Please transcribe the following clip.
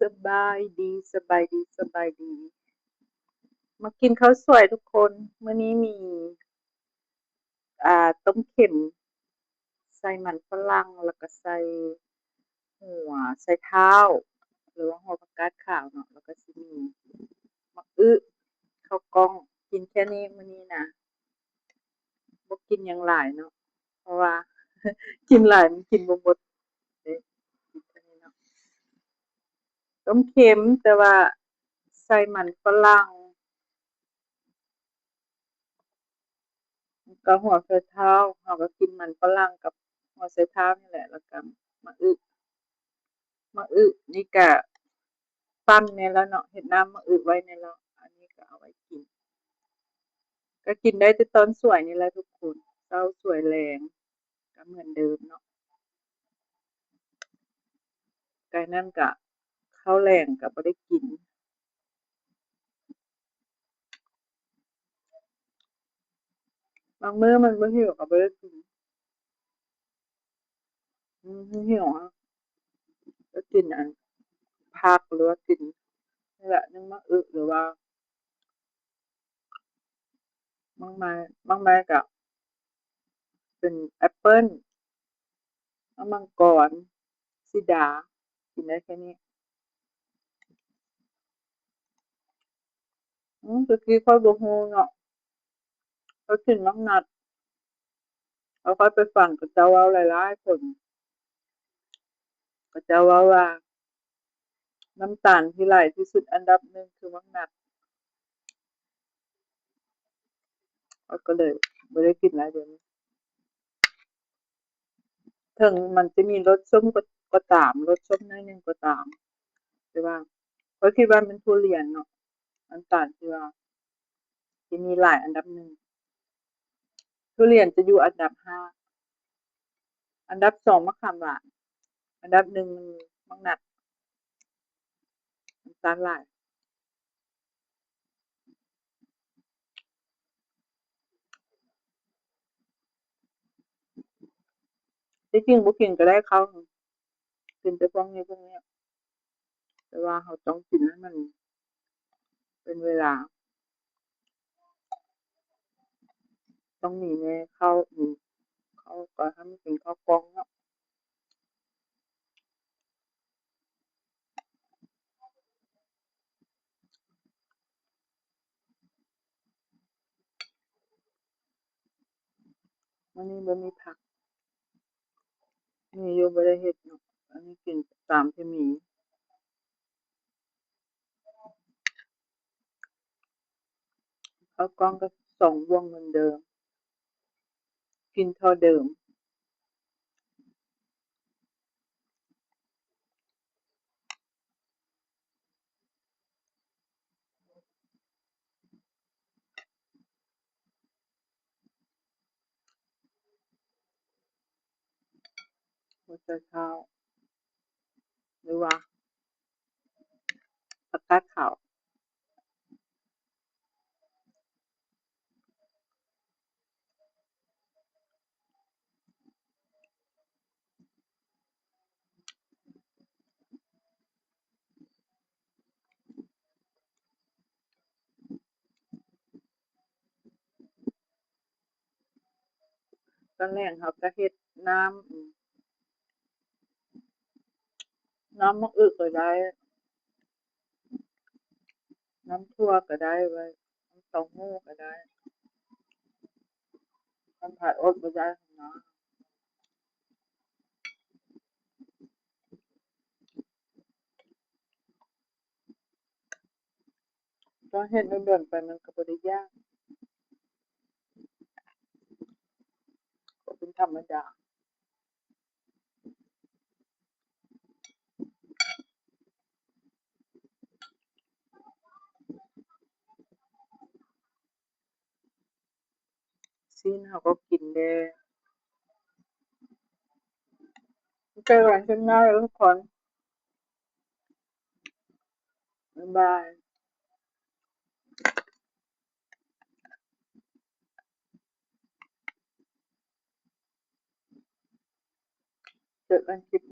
ສະບາຍດີ, ສະບາຍດີ, ສະບາຍດີ. ມາກິນເຂົ້າສວຍທຸກຄົນ. ມື້ນີ້ມີ ອ່າ ຕົ້ມເຂັມໃສ່ມັນຝຣັ່ງ ແລ້ວກໍໃສ່ຫົວໄຊເທົ້າ ຫຼືວ່າຫົວຜັກກາດຂາວເນາະ, ແລ້ວກໍຊິມີໝາກອຶ ເຂົ້າກ່ອງ. ກິນແຄ່ນີ້ມື້ນີ້ນະ. ບໍ່ກິນຫຍັງຫຼາຍເນາະ ເພາະວ່າກິນຫຼາຍມັນກິນບໍ່ໝົດເດ້. ກິນແຄ່ນີ້ເນາະ. ຕົ້ມເຂັມ ແຕ່ວ່າໃສ່ມັນຝຣັ່ງ ກັບຫົວໄຊເທົ້າ. ເຮົາກໍກິນມັນຝຣັ່ງກັບຫົວໄຊເທົ້ານີ້ແຫຼະ ແລ້ວກໍໝາກອຶ. ໝາກອຶນີ້ກະ ປັ່ນແດ່ແລ້ວເນາະ, ເຮັດນ້ຳໝາກອຶໄວ້ແດ່ແລ້ວ. ອັນນີ້ກໍເອົາໄວ້ກິນ, ກໍກິນໄດ້ແຕ່ຕອນສວຍນີ້ແຫຼະທຸກຄົນ, ເຊົ້າສວຍແລງກໍເໝືອນເດີມເນາະ. ກາຍນັ້ນກະເຂົ້າແລງກໍບໍ່ໄດ້ກິນ. ບາງມື້ມັນບໍ່ຫິວກໍບໍ່ໄດ້ກິນ, ມັນຫິວ ກໍກິນອັນຜັກ ຫຼືວ່າກິນນີ້ແຫຼະ ໜຶ່ງໝາກອຶ ຫຼືວ່າໝາກໄມ້, ໝາກໄມ້ກໍເປັນແອັບເປິ້ນ, ໝາກມັງກອນ, ສີດາ, ກິນໄດ້ແຄ່ນີ້. ອືມ ແຕ່ກີ້ຂ້ອຍບໍ່ຮູ້ເນາະ, ຂ້ອຍກິນໝາກນັດ ແລ້ວຂ້ອຍໄປຟັງເຂົາເຈົ້າເວົ້າຫຼາຍໆຄົນ, ເຂົາເຈົ້າເວົ້າວ່າ ນ້ຳຕານທີ່ຫຼາຍທີ່ສຸດອັນດັບໜຶ່ງຄືໝາກນັດ. ຂ້ອຍກໍເລີຍບໍ່ໄດ້ກິນຫຼາຍດຽວນີ້. ເຖິງມັນຈະມີລົດສົ້ມກໍ ກໍຕາມ, ລົດສົ້ມໜ້ອຍໜຶ່ງກໍຕາມ, ແຕ່ວ່າຂ້ອຍຄິດວ່າແມ່ນທຸລຽນເນາະ, ນ້ຳຕານທີ່ວ່າທີ່ມີຫຼາຍອັນດັບໜຶ່ງ. ທຸລຽນຈະຢູ່ອັນດັບຫ້າ, ອັນດັບສອງໝາກຂາມຫວານ, ອັນດັບໜຶ່ງມັນໝາກນັດ, ນ້ຳຕານຫຼາຍ. ທີ່ຈິງບໍ່ກິນກໍໄດ້ເຂົ້າ, ກິນແຕ່ພວກນີ້ ພວກນີ້, ແຕ່ວ່າເຮົາຕ້ອງກິນໃຫ້ມັນເປັນເວລາ, ຕ້ອງມີແນ່ເຂົ້າ, ເຂົ້າກໍໃຫ້ມັນເປັນເຂົ້າກ່ອງເນາະ. ມື້ນີ້ບໍ່ມີຜັກ, ມີຢູ່ບໍ່ໄດ້ເຮັດເນາະ, ອັນນີ້ກິນຕາມທີ່ມີ. ເຂົ້າກ່ອງກໍສອງບ່ວງເໝືອນເດີມ, ກິນເທົ່າເດີມ. ຫົວໄຊເທົ້າ ຫຼືວ່າຜັກກາດຂາວ. ຕອນແລງເຮົາກະເຮັດນ້ຳ ນ້ຳໝາກອຶກກໍໄດ້ ນ້ຳຖົ່ວກໍໄດ້ເວີຍ ນ້ຳເຕົ້າຫູ້ກໍໄດ້ ຄັນໃຜອົດບໍ່ໄດ້ຫັ້ນນະ. ກໍເຮັດດົນໆໄປມັນກໍບໍ່ໄດ້ຢາກ ກໍເປັນທຳມະດາ. ຊີ້ນເຮົາກໍກິນແດ່. ເຈີກັນຄລິບໜ້າເດີທຸກຄົນ. ບາຍບາຍ. ເຈີກັນຄລິບ